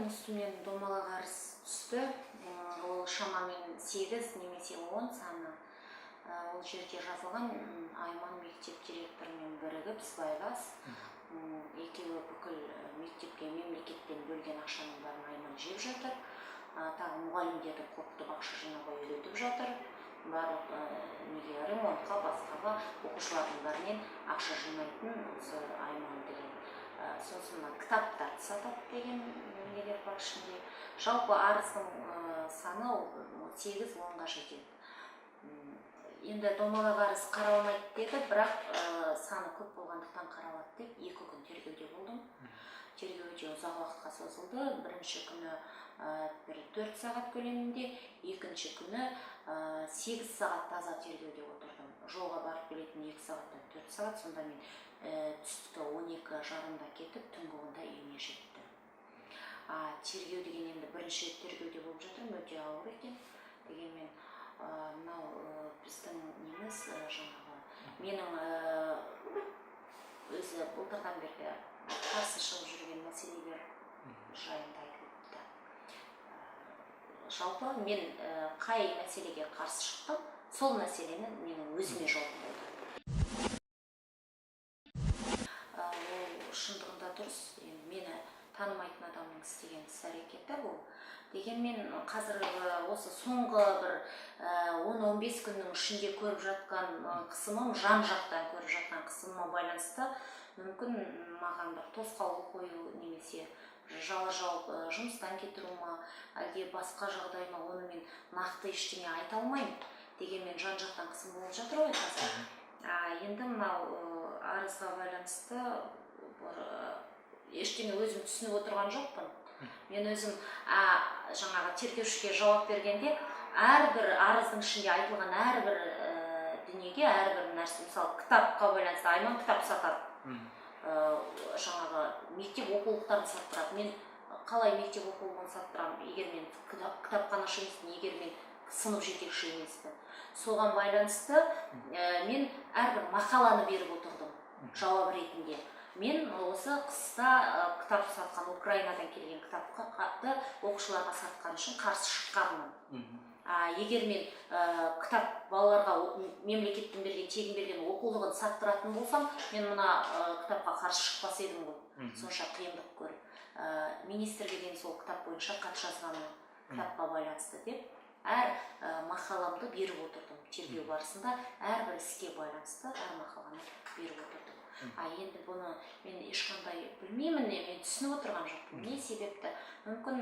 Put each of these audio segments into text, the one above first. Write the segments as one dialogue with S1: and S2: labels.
S1: Менің үстімнен домалақ арыз түсті. Ол шамамен 8 немесе 10 саны. Ол жерде жазылған: Айман мектеп директорымен бірігіп сыбайлас, екеуі бүкіл мектепке мемлекеттен бөлген ақшаның бәрін Айман жеп жатыр. Тағы мұғалімдерді қорқытып, ақша жинауға үйретіп жатыр. Барлық неге, ремонтқа, басқаға оқушылардың бәрінен ақша жинайтын осы Айман деген. Сосын мына кітаптарды сатады деген нелер бар ішінде. Жалпы арыздың саны 8-10-ға жетеді. Енді домалақ арыз қаралмайды деді, бірақ саны көп болғандықтан қаралады деп 2 күн тергеуде болдым. Тергеу өте ұзақ уақытқа созылды. Бірінші күні бір 4 сағат көлемінде, екінші күні 8 сағат таза тергеуде отырдым. Жолға барып келетін 2 сағаттан 4 сағат. Сонда мен түскі 12:30-да кетіп, түнгі 10-да үйіме жеттім. Тергеу деген енді бірінші рет тергеуде болып жатырмын, өте ауыр екен. Дегенмен мынау біздің неміз, жаңағы менің өзі былтырдан бері қарсы шығып жүрген мәселелер жайында айтылыпты. Жалпы мен қай мәселеге қарсы шықтым, сол мәселені менің өзіме жауап болды. Ол шындығында дұрыс, енді мені танымайтын адамның істеген іс әрекеті бұл. Дегенмен қазіргі осы соңғы бір 10-15 күннің ішінде көріп жатқан қысымым, жан жақтан көріп жатқан қысымыма байланысты мүмкін маған бір тосқауыл қою немесе жала жауып, жұмыстан кетіру ма, әлде басқа жағдай ма, оны мен нақты ештеңе айта алмаймын. Дегенмен жан жақтан қысым болып жатыр ғой қазір. Енді мынау арызға байланысты бір ештеңе өзім түсініп отырған жоқпын. Мен өзім жаңағы тергеушіге жауап бергенде әрбір арыздың ішінде айтылған әрбір дүниеге, әрбір нәрсе, мысалы, кітапқа байланысты Айман кітап сатады, жаңағы мектеп оқулықтарын саттырады. Мен қалай мектеп оқулығын саттырамын, егер мен кітапханашы емеспін, егер мен сынып жетекші емеспін? Соған байланысты мен әрбір мақаланы беріп отырдым жауап ретінде. Мен осы қыста кітап сатқан, Украинадан келген кітапты оқушыларға сатқан үшін қарсы шыққанмын. Егер мен кітап балаларға мемлекеттің берген, тегін берген оқулығын саттыратын болсам, мен мына кітапқа қарсы шықпас едім ғой сонша қиындық көріп. Министрге дейін сол кітап бойынша хат жазғанмын, кітапқа байланысты деп әр мақаламды беріп отырдым. Тергеу барысында әрбір іске байланысты әр мақаланы беріп отырдым. Енді бұны мен ешқандай білмеймін, мен түсініп отырған жоқпын не себепті. Мүмкін,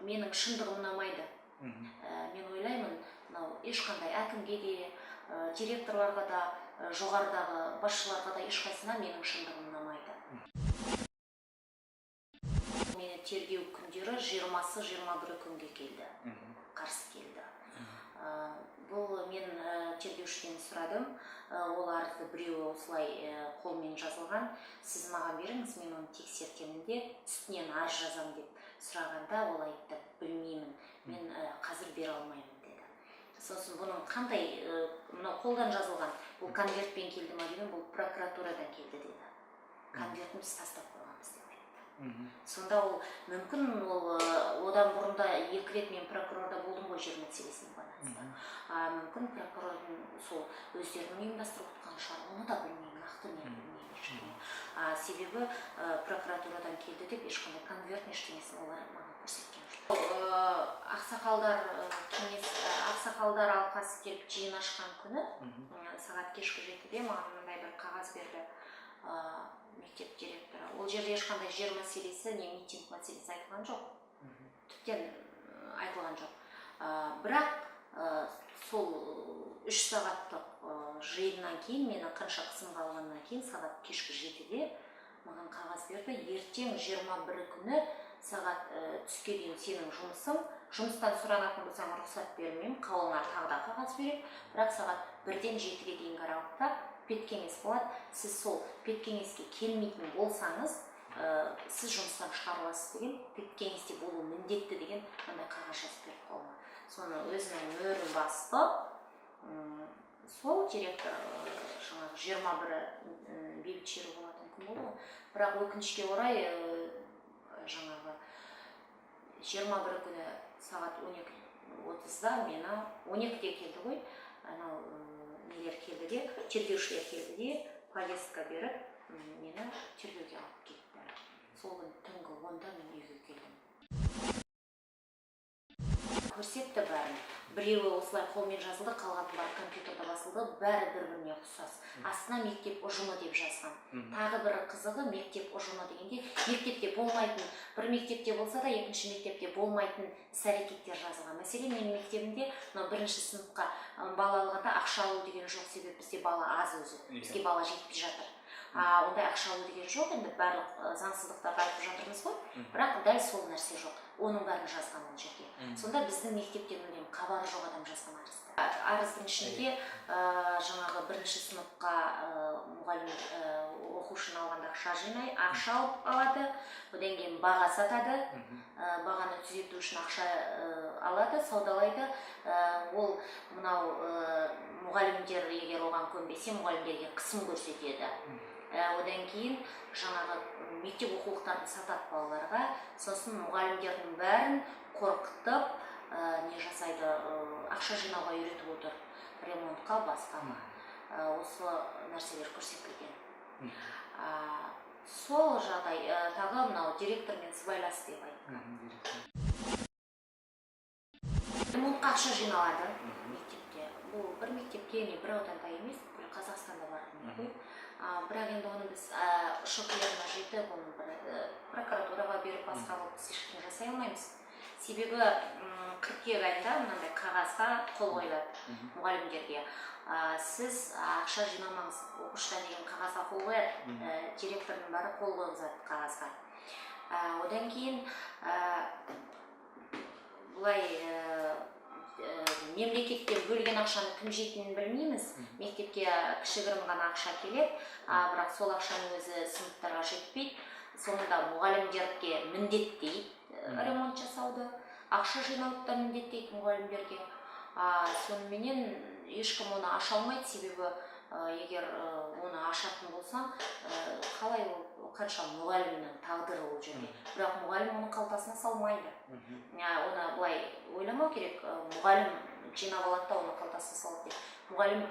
S1: менің шындығым ұнамайды. Мен ойлаймын, мынау ешқандай әкімге де, директорларға да, жоғарыдағы басшыларға да, ешқайсысына менің шындығым ұнамайды. Мені тергеу күндері 20-сы, 21-і күнге келді, қарсы келді. Бұл мен тергеушіден сұрадым. Ол арызды біреуі осылай қолмен жазылған, сіз маған беріңіз, мен оны тексертемін де, үстінен арыз жазамын деп сұрағанда, ол айтты: «Білмеймін мен, қазір бере алмаймын», – деді. Сосын бұның қандай, мынау қолдан жазылған, бұл конвертпен келді ма деген, бұл прокуратурадан келді деді, конвертін біз тастап қойғанбыз деп айтты. Сонда ол мүмкін ол одан бұрын да екі рет мен прокурорда болдым ғой жер мәселесіне байланысты. Мүмкін, прокурордың сол өздерінің ұйымдастырып отқан шығар, оны да білмеймін, нақты мен білмеймін ештеңе. Себебі прокуратурадан келді деп ешқандай конверт, ештеңесін олар маған көрсеткен жоқ. Ақсақалдар кеңес, ақсақалдар алқасы келіп жиын ашқан күні сағат кешкі 7-де маған мындай бір қағаз берді мектеп директоры. Ол жерде ешқандай жер мәселесі не митинг мәселесі айтылған жоқ, тіптен айтылған жоқ. Бірақ сол 3 сағаттық жиыннан кейін, мені қанша қысымға алғаннан кейін, сағат кешкі 7-де маған қағаз берді: ертең 21-і күні сағат түске дейін сенің жұмысың, жұмыстан сұранатын болсаң, рұқсат бермеймін, қолыңа тағы да қағаз беремін, бірақ сағат 1-ден 7-ге дейінгі аралықта педкеңес болады, сіз сол педкеңеске келмейтін болсаңыз, сіз жұмыстан шығарыласыз деген, педкеңесте болу міндетті деген мындай қағаз жазып берді қолыма. Соны өзінің мөрін басты. Сол директор. Жаңағы 21-і бейбіт шеру болатын күн болды ғой. Бірақ өкінішке орай, жаңағы 21 күні сағат 12:30-да мені, 12-де келді ғой, анау нелер келді де, тергеушілер келді де, повестка беріп, мені тергеуге алып кетті. Сол күні түнгі 10-да мен үйге келдім. Көрсетті бәрін. Біреуі осылай қолмен жазылды, қалғаны бәрі компьютерде басылды, бәрі бір біріне ұқсас. Астына «мектеп ұжымы» деп жазған. Тағы бір қызығы, мектеп ұжымы дегенде мектепте болмайтын, бір мектепте болса да, екінші мектепте болмайтын іс әрекеттер жазылған. Мәселен, менің мектебімде мынау бірінші сыныпқа бала алғанда ақша алу деген жоқ, себебі бізде бала аз өзі, бізге бала жетпей жатыр. А ондай ақша алу деген жоқ. Енді барлық заңсыздықтарды айтып жатырмыз ғой, бірақ дәл сол нәрсе жоқ. Оның бәрін жазған ол жерде. Сонда біздің мектепте мүлдем хабары жоқ адам жазған арызды. Арыздың ішінде жаңағы бірінші сыныпқа мұғалім оқушыны алғанда ақша жинай, ақша алып алады, одан кейін баға сатады, бағаны түзету үшін ақша алады, саудалайды. Ол мынау мұғалімдер егер оған көнбесе, мұғалімдерге қысым көрсетеді. Одан кейін жаңағы мектеп оқулықтарын сатады балаларға. Сосын мұғалімдердің бәрін қорқытып, не жасайды, ақша жинауға үйретіп отыр ремонтқа, басқаға. Осы нәрселер көрсетілген. Сол жағдай, тағы мынау директормен сыбайлас деп айтқан. Ремонтқа ақша жиналады мектепте. Бұл бір мектепте не бір ауданда емес, бүкіл Қазақстанда бар не ғой. Бірақ енді оны біз ұшы қиырына жетіп, оны бір прокуратураға беріп, басқа қылып біз ештеңе жасай алмаймыз. Себебі қыркүйек айында мынандай қағазға қол қойылады мұғалімдерге. Сіз ақша жинамаңыз оқушыдан деген қағазға қол қояды. Директордың бәрі қол қойғызады қағазға. Одан кейін былай мемлекеттен бөлген ақшаны кім жейтінін білмейміз. Мектепке кішігірім ғана ақша келеді, бірақ сол ақшаның өзі сыныптарға жетпейді. Соңында мұғалімдерге міндеттейді ремонт жасауды, ақша жинауды да міндеттейді мұғалімдерге. Соныменен ешкім оны аша алмайды, себебі егер оны ашатын болсаң, қалай, ол қанша мұғалімнің тағдыры ол жерде. Бірақ мұғалім оны қалтасына салмайды. Оны былай ойламау керек, мұғалім жинап алады да, оны қалтасына салады деп. Мұғалім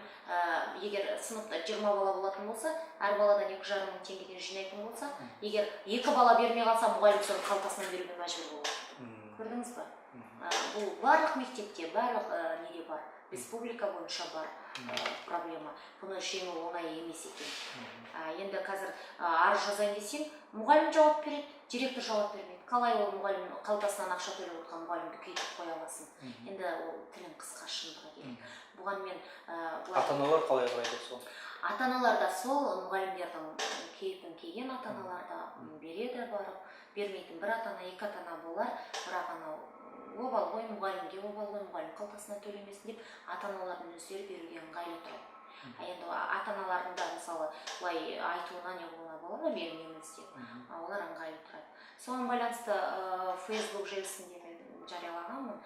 S1: егер сыныпта 20 бала болатын болса, әр баладан 2,5 мың теңгеден жинайтын болса, егер екі бала бермей қалса, мұғалім соны қалтасынан беруге мәжбүр болады. Көрдіңіз ба? Бұл барлық мектепте, барлық неде бар, республика бойынша бар проблема. Бұны жеңу оңай емес екен. Енді қазір арыз жазайын десең, мұғалім жауап береді, директор жауап бермейді. Қалай ол мұғалім қалтасынан ақша төлеп отқан мұғалімді күйдіріп қоя аласың? Енді ол тілің қысқа, шындығы керек. Бұған мен былай
S2: Ата аналар қалай қарайды соған?
S1: Ата аналар да сол мұғалімдердің кейпін киген ата аналар да береді барып. Бермейтін бір ата ана, екі ата ана болар, бірақ анау обал ғой мұғалімге, обал ғой, мұғалім қалтасынан төлемесін деп ата аналардың өздері беруге ыңғайлы тұрады. А енді ата аналардың да, мысалы, былай айтуына, не қылуына болады ғой, бермейміз деп. Олар ыңғайлы тұрады. Соған байланысты Фейсбук желісінде мен жариялағанмын: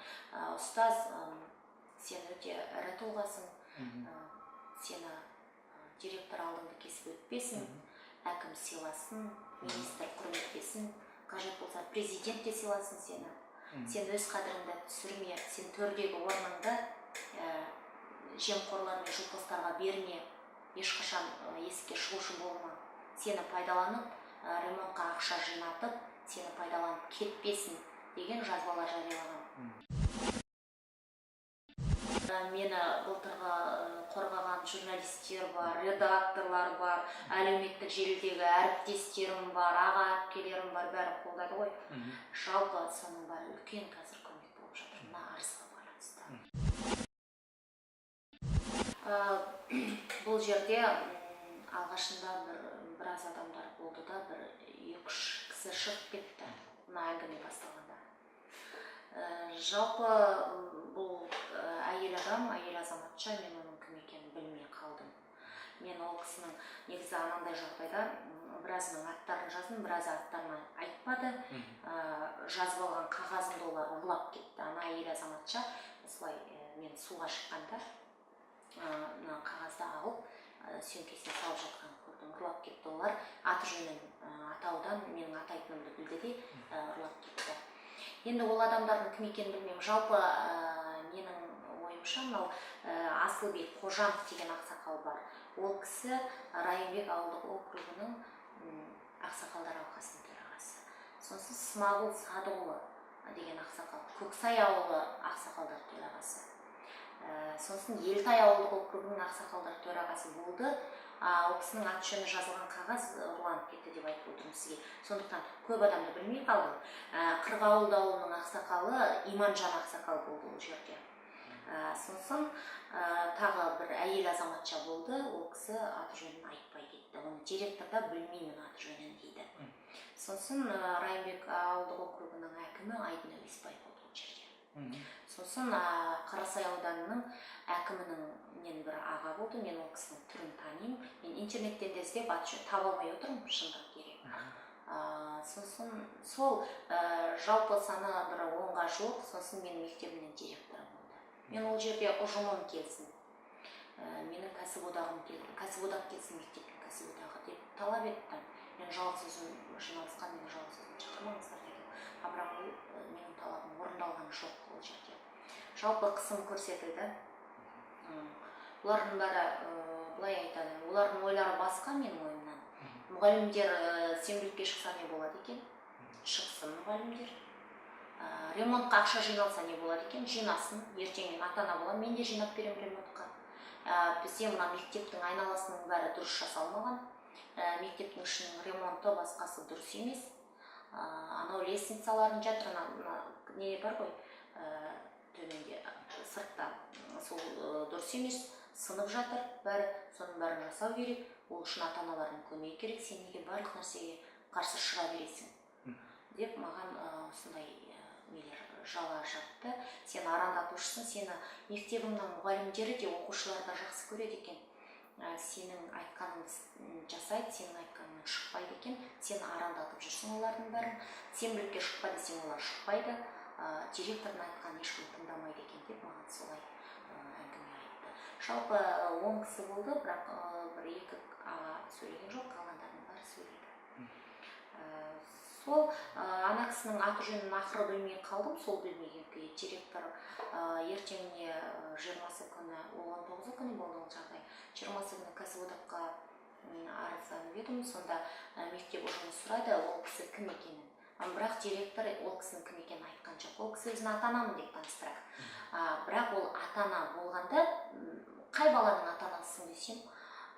S1: ұстаз, сен өте ірі тұлғасың, сені директор алдыңды кесіп өтпесін, әкім сыйласын, министр құрметтесін, қажет болса, президент те сыйласын сені. Сен өз қадіріңді түсірме, сен төрдегі орныңды жемқорлар мен жылпостарға берме, ешқашан есікке шығушы болма. Сені пайдаланып, ремонтқа ақша жинатып, сені пайдаланып кетпесін деген жазбалар жариялаған. Мені былтырғы қорғаған журналистер бар, редакторлар бар, әлеуметтік желідегі әріптестерім бар, аға әпкелерім бар, бәрі қолдады ғой. Жалпы соның бәрі үлкен қазір көмек болып жатыр мына арызға байланысты. Бұл жерде алғашында біраз адамдар болды да, бір екі үш кісі шығып кетті мына әңгіме басталғанда. Жалпы бұл әйел адам, әйел азаматша, мен оның кім екенін білмей қалдым. Мен ол кісінің негізі анандай жағдайда біразының аттарын жаздым, біразы аттарын айтпады. Жазып алған қағазымды олар ұрлап кетті. Ана әйел азаматша осылай мен суға шыққанда мына қағазды алып, сөмкесіне салып жатқанын көрдім. Ұрлап кетті олар. Аты жөнін атаудан менің атайтынымды білді де, ұрлап кетті. Енді ол адамдардың кім екенін білмеймін. Жалпы менің ойымша, мынау Асылбек Қожанов деген ақсақал бар. Ол кісі Райымбек ауылдық округінің ақсақалдар алқасының төрағасы. Сосын Смағұл Садықұлы деген ақсақал, Көксай ауылы ақсақалдар төрағасы. Сосын Елтай ауылдық округінің ақсақалдар төрағасы болды. Ол кісінің аты жөні жазылған қағаз ұрланып кетті деп айтып отырмын сізге. Сондықтан көп адамды білмей қалдым. Қырғауылды ауылының ақсақалы Иманжан ақсақал болды ол жерде. Сосын тағы бір әйел азаматша болды, ол кісі аты жөнін айтпай кетті, оны директор да білмеймін аты жөнін дейді. Сосын Райымбек ауылдық округінің әкімі Айдын Әуесбай болды ол жерде. Сосын Қарасай ауданының әкімінің мен бір аға болды, мен ол кісінің түрін танимын. Мен интернеттен де іздеп, аты жөнін таба алмай отырмын, шындық керек. Сосын сол жалпы саны бір 10-ға жуық. Сосын менің мектебімнің директоры болды. Мен ол жерде ұжымым келсін, менің кәсіподағым кәсіподақ келсін, мектептің кәсіподағы деп талап еттім. Мен жалғыз өзім жиналысқа, мені жалғыз өзім шақырмаңыздар дедім. А бірақ ол менің талабым орындалған жоқ. Ол жерде жалпы қысым көрсетілді. Бұлардың бәрі былай айтады, олардың ойлары басқа менің ойымнан. Мұғалімдер сенбілікке шықса не болады екен? Шықсын мұғалімдер. Ремонтқа ақша жиналса не болады екен? Жинасын. Ертең мен ата ана боламын, мен де жинап беремін ремонтқа. Бізде мына мектептің айналасының бәрі дұрыс жасалмаған. Мектептің ішінің ремонты, басқасы дұрыс емес. Анау лестницалардың жатыр, ана не бар ғой, төменде, сыртта, сол дұрыс емес, сынып жатыр бәрі. Соның бәрін жасау керек, ол үшін ата аналардың көмегі керек. Сен неге барлық нәрсеге қарсы шыға бересің деп маған осындай нелер жала жапты. Сен арандатушысың, сені мектебіңнің мұғалімдері де, оқушылары да жақсы көреді екен. Сенің айтқаныңды жасайды, сенің айтқаныңнан шықпайды екен. Сен арандатып жүрсің олардың бәрін. Сенбілікке шықпа десең, олар шықпайды. Директордың айтқанын ешкім тыңдамайды екен деп маған солай әңгіме айтты. Жалпы 10 кісі болды, бірақ бір екі аға сөйлеген жоқ, қалғандарының бәрі сөйледі. Сол ана кісінің аты жөнін ақыры білмей қалдым. Сол білмеген күйі директор ертеңіне, 20-сы күні, ол 19-ы күні болды ол жағдай, 20-сы күні кәсіподаққа арызданып едім. Сонда мектеп ұжымы сұрады ол кісі кім екенін. Бірақ директор ол кісінің кім екенін айтқан жоқ. Ол кісі өзін ата анамын деп таныстырады. Бірақ ол ата ана болғанда, қай баланың ата анасысың десем,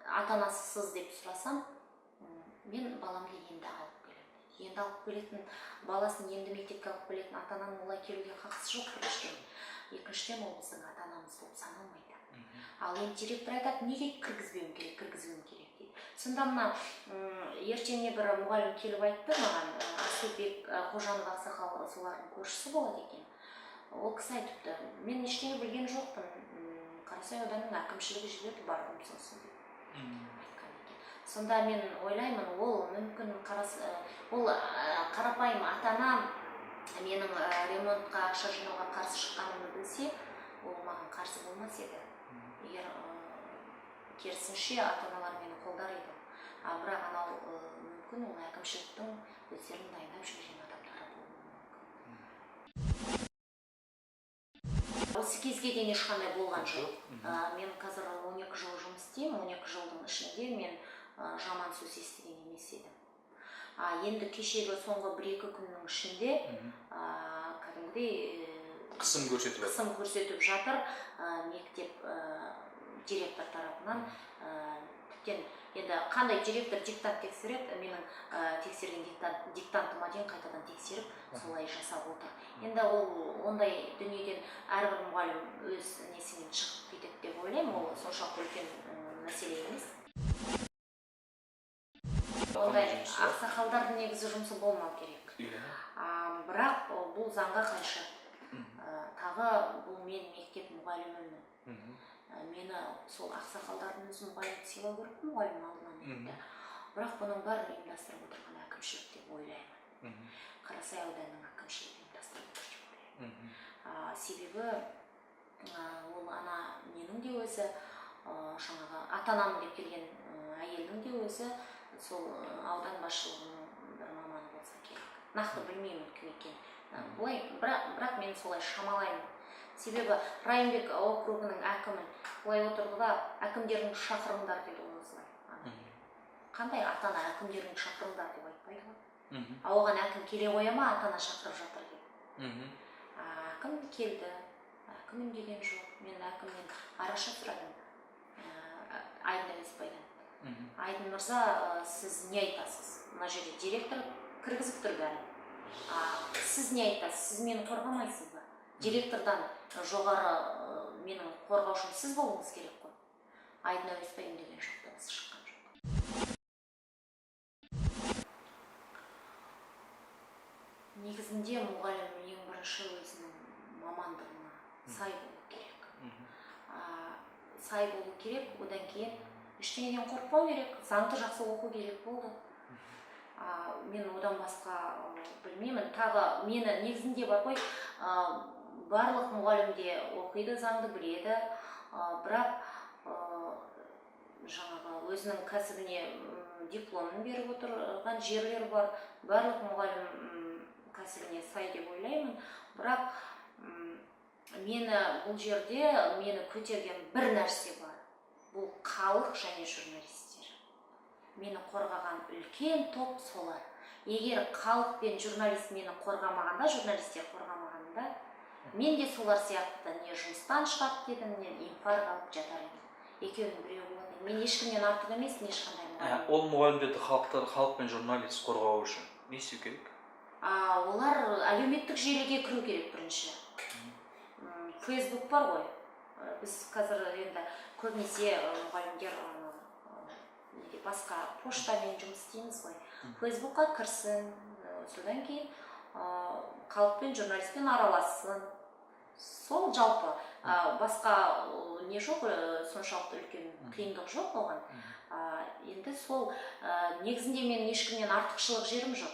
S1: ата анасысыз деп сұрасам, мен баламды енді алып келемін дейді. Енді алып келетін, баласын енді мектепке алып келетін ата ананың олай келуге хақысы жоқ біріншіден. Екіншіден, ол біздің ата анамыз болып саналмайды. Ал енді директор айтады: неге кіргізбеуім керек, кіргізуім керек дейді. Сонда мына ертеңіне бір мұғалім келіп айтты маған, Асылбек Қожанов ақсақал, солардың көршісі болады екен. Ол кісі айтыпты: мен ештеңе білген жоқпын, Қарасай ауданының әкімшілігі жіберді, бардым сосын деп айтқан екен. Сонда мен ойлаймын, ол мүмкін ол қарапайым ата ана менің ремонтқа ақша жинауға қарсы шыққанымды білсе, ол маған қарсы болмас еді. Егер керісінше, ата аналар мені қолдар еді. А бірақ анау мүмкін ол әкімшіліктің өздерінің дайындап жіберген адамдары болуы мүмкін. Осы кезге дейін ешқандай болған жоқ. Мен қазір 12 жыл жұмыс істеймін. 12 жылдың ішінде мен жаман сөз естіген емес едім. А енді кешегі соңғы бір екі күннің ішінде кәдімгідей
S2: қысым көрсетіп жатыр.
S1: Қысым көрсетіп жатыр мектеп директор тарапынан. Тіптен енді қандай директор диктант тексереді? Менің тексерген диктантыма дейін қайтадан тексеріп, солай жасап отыр. Енді ол ондай дүниеден әрбір мұғалім өз несімен шығып кетеді деп ойлаймын. Ол соншалықты үлкен мәселе емес. Ондай
S2: Жұмысы бар?
S1: Ақсақалдардың негізі жұмысы болмау керек. Бірақ бұл заңға қайшы. Тағы бұл мен мектеп мұғалімімін. Мені сол ақсақалдардың өзі мұғалімді сыйлау керек қой, мұғалім алдынан өтті. Бірақ бұның бәрін ұйымдастырып отырған әкімшілік деп ойлаймын. Қарасай ауданының әкімшілігі ұйымдастырып отыр деп ойлаймын. Себебі ол ана ненің де өзі, жаңағы ата анамын деп келген әйелдің де өзі сол аудан басшылығының бір маманы болса керек. Нақты білмеймін кім екенін. Былай, бірақ мен солай шамалаймын. Себебі Райымбек округінің әкімін былай отырды да, әкімдерін шақырыңдар деді ол осылай. Қандай ата ана әкімдерін шақырыңдар деп айтпайды ғой. А оған әкім келе қоя ма, ата ана шақырып жатыр деп? Әкім келді, әкім үндеген жоқ. Мен әкімнен араша сұрадым, Айдын Әуесбайдан. Айдын мырза, сіз не айтасыз? Мына жерде директор кіргізіп тұр бәрін. Сіз не айтасыз? Сіз мені қорғамайсыз ба? Директордан жоғары менің қорғаушым сіз болуыңыз керек қой. Айдын Әуесбай үндеген жоқ, дыбысы шыққан жоқ. Негізінде мұғалім ең бірінші өзінің мамандығына сай болу керек. Сай болу керек, одан кейін ештеңеден қорықпау керек, заңды жақсы оқу керек болды. Мен одан басқа білмеймін. Тағы мені негізінде бар ғой, барлық мұғалім де оқиды, заңды біледі, бірақ жаңағы өзінің кәсібіне дипломын беріп отырған жерлер бар. Барлық мұғалім кәсібіне сай деп ойлаймын. Бірақ мені бұл жерде мені көтерген бір нәрсе бар. Бұл халық және журналистер. Мені қорғаған үлкен топ солар. Егер халық пен журналист мені қорғамағанда, журналистер қорғамағанда, мен де солар сияқты не жұмыстан шығады дедім, не инфаркт алып жатар едім. Екеуінің біреуі болады. Мен ешкімнен артық емеспін, ешқандай мұғалім.
S2: Ол мұғалімдерді халық пен журналист қорғау үшін не істеу керек?
S1: Олар әлеуметтік желіге кіру керек бірінші. Фейсбук бар ғой. Біз қазір енді көбінесе мұғалімдер неге басқа поштамен жұмыс істейміз ғой. Фейсбукқа кірсін, содан кейін халықпен, журналистпен аралассын. Сол жалпы, басқа не жоқ, соншалықты үлкен қиындық жоқ оған. Енді сол, негізінде менің ешкімнен артықшылық жерім жоқ.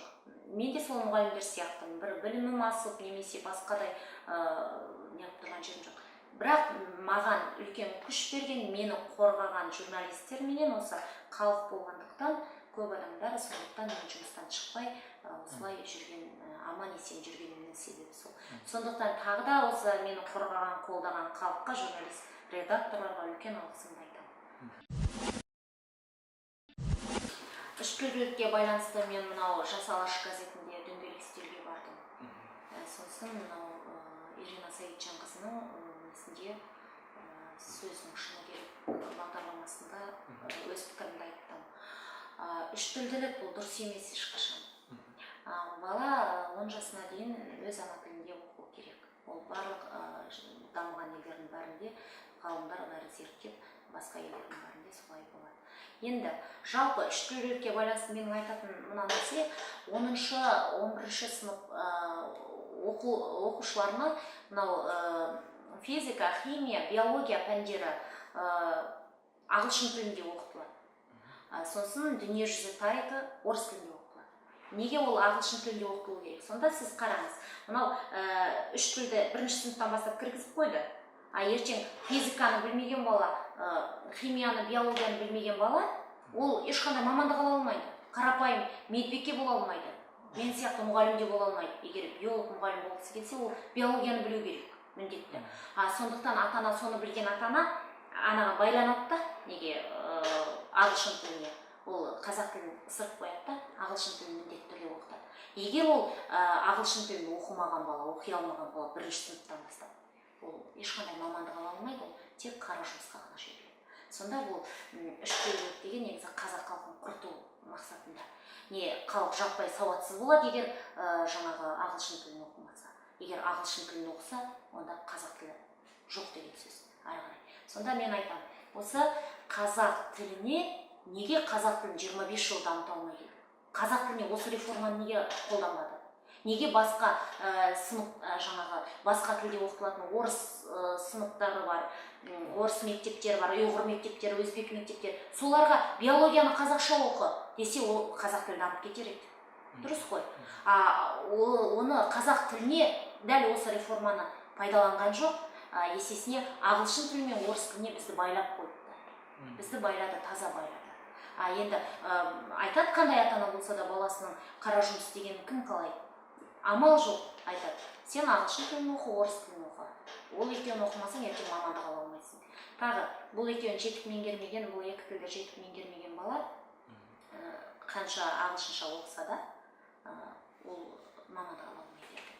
S1: Мен де сол мұғалімдер сияқтымын, бір білімім асып немесе басқадай неғып тұрған жерім жоқ. Бірақ маған үлкен күш берген, мені қорғаған журналистер менен осы халық болғандықтан көп адамдар сондықтан мен жұмыстан шықпай, осылай жүрген, аман есен жүргенімнің себебі сол. Сондықтан тағы да осы мені қорғаған, қолдаған халыққа, журналист, редакторларға үлкен алғысымды айтамын. Үштілділікке байланысты мен мынау Жас Алаш газетінде дөңгелек үстелге бардым. Сосын мынау Ирина Саитжанқызының несінде, сөздің шыны керек бағдарламасында өз пікірімді айттым. Үштілділік бұл дұрыс емес ешқашан. Бала 10 жасына дейін өз ана тілінде оқу керек. Ол барлық дамыған елдердің бәрінде ғалымдар бәрі зерттеп, басқа елдердің бәрінде солай болады. Енді жалпы үштілділікке байланысты менің айтатын мына нәрсе, оныншы, он бірінші сынып оқушыларына мынау физика, химия, биология пәндері ағылшын тілінде оқытылады. Сосын дүниежүзі тарихы орыс тілінде оқытылады. Неге ол ағылшын тілінде оқытылу керек? Сонда сіз қараңыз, мынау үш тілді бірінші сыныптан бастап кіргізіп қойды. А ертең физиканы білмеген бала, химияны, биологияны білмеген бала, ол ешқандай мамандық ала алмайды. Қарапайым медбике бола алмайды. Мен сияқты мұғалім де бола алмайды. Егер биолог мұғалім болғысы келсе, ол биологияны білу керек міндетті. Сондықтан ата-ана, соны білген ата-ана анаға байланады да, неге, ағылшын тіліне, ол қазақ тілін ысырып қояды да, ағылшын тілін міндетті түрде оқытады. Егер ол ағылшын тілін оқымаған бала, оқи алмаған бала бірінші сыныптан бастап, ол ешқандай мамандық ала алмайды, ол тек қара жұмысқа ғана жегіледі. Сонда бұл үштілділік деген негізі қазақ халқын құрту мақсатында. Не халық жаппай сауатсыз болады, егер жаңағы ағылшын тілін оқымаса. Егер ағылшын тілін оқыса, онда қазақ тілі жоқ деген сөз ары қарай. Сонда мен айтамын, осы қазақ тіліне неге қазақ тілін 25 жыл дамыта алмай келдік? Қазақ тіліне осы реформаны неге қолданбады? Неге басқа сынып, жаңағы басқа тілде оқытылатын орыс сыныптары бар, орыс мектептері бар, ұйғыр мектептері, өзбек мектептері, соларға биологияны қазақша оқы десе, ол қазақ тілі дамып кетер еді. Дұрыс қой. Оны қазақ тіліне дәл осы реформаны пайдаланған жоқ. Есесіне ағылшын тілі мен орыс тіліне бізді байлап қойыпты. Бізді байлады, таза байлады. Енді айтады, қандай ата-ана болса да баласының қара жұмыс істегенін кім қалайды? Амал жоқ, айтады: сен ағылшын тілін оқы, орыс тілін оқы, ол екеуін оқымасаң, ертең мамандық ала алмайсың. Тағы бұл екеуін жетік меңгермеген, бұл екі тілді жетік меңгермеген бала қанша ағылшынша оқыса да, ол мамандық ала алмайды ертең.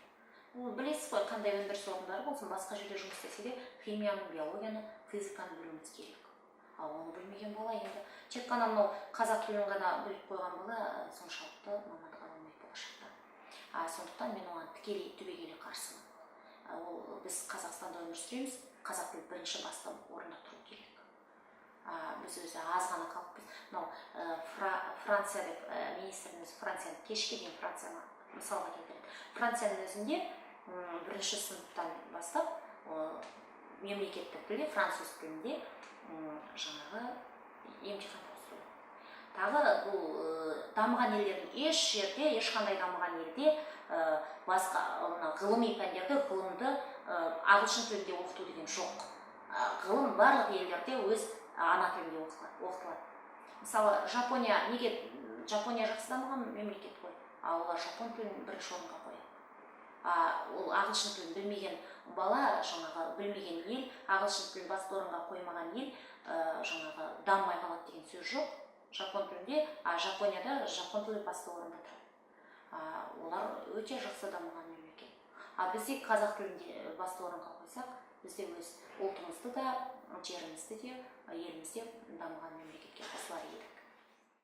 S1: Ол білесіз ғой, қандай өндіріс орындары болсын, басқа жерде жұмыс істесе де, химияны, биологияны, физиканы білуіміз керек. Ал оны білмеген бала, енді тек қана мынау қазақ тілін ғана біліп қойған бала соншалықты мамандық ала алмайды болашақта. Сондықтан мен оған тікелей, түбегейлі қарсымын. Ол біз Қазақстанда өмір сүреміз, қазақ тілі бірінші басты орында тұру керек. Біз өзі аз ғана халықпыз. Мынау Франция деп, министрдің өзі Францияны, кешке дейін Францияны мысалға келтіреді. Францияның өзінде бірінші сыныптан бастап мемлекеттік тілде, француз тілінде жаңағы емтихан тапсыру. Тағы бұл дамыған елдердің еш жерде, ешқандай дамыған елде басқа мына ғылыми пәндерді, ғылымды ағылшын тілінде оқыту деген жоқ. Ғылым барлық елдерде өз ана тілінде оқытылады. Мысалы, Жапония неге? Жапония жақсы дамыған мемлекет қой, ал олар жапон тілін бірінші орынға қояды. Ол ағылшын тілін білмеген бала, жаңағы білмеген ел, ағылшын тілін басты орынға қоймаған ел жаңағы дамымай қалады деген сөз жоқ. Жапон тілінде, Жапонияда жапон тілі басты орында тұрады. Олар өте жақсы дамыған мемлекет. А бізде қазақ тілінде басты орынға қойсақ, бізде өз ұлтымызды да, жерімізді де, елімізде дамыған мемлекетке қосылар едік.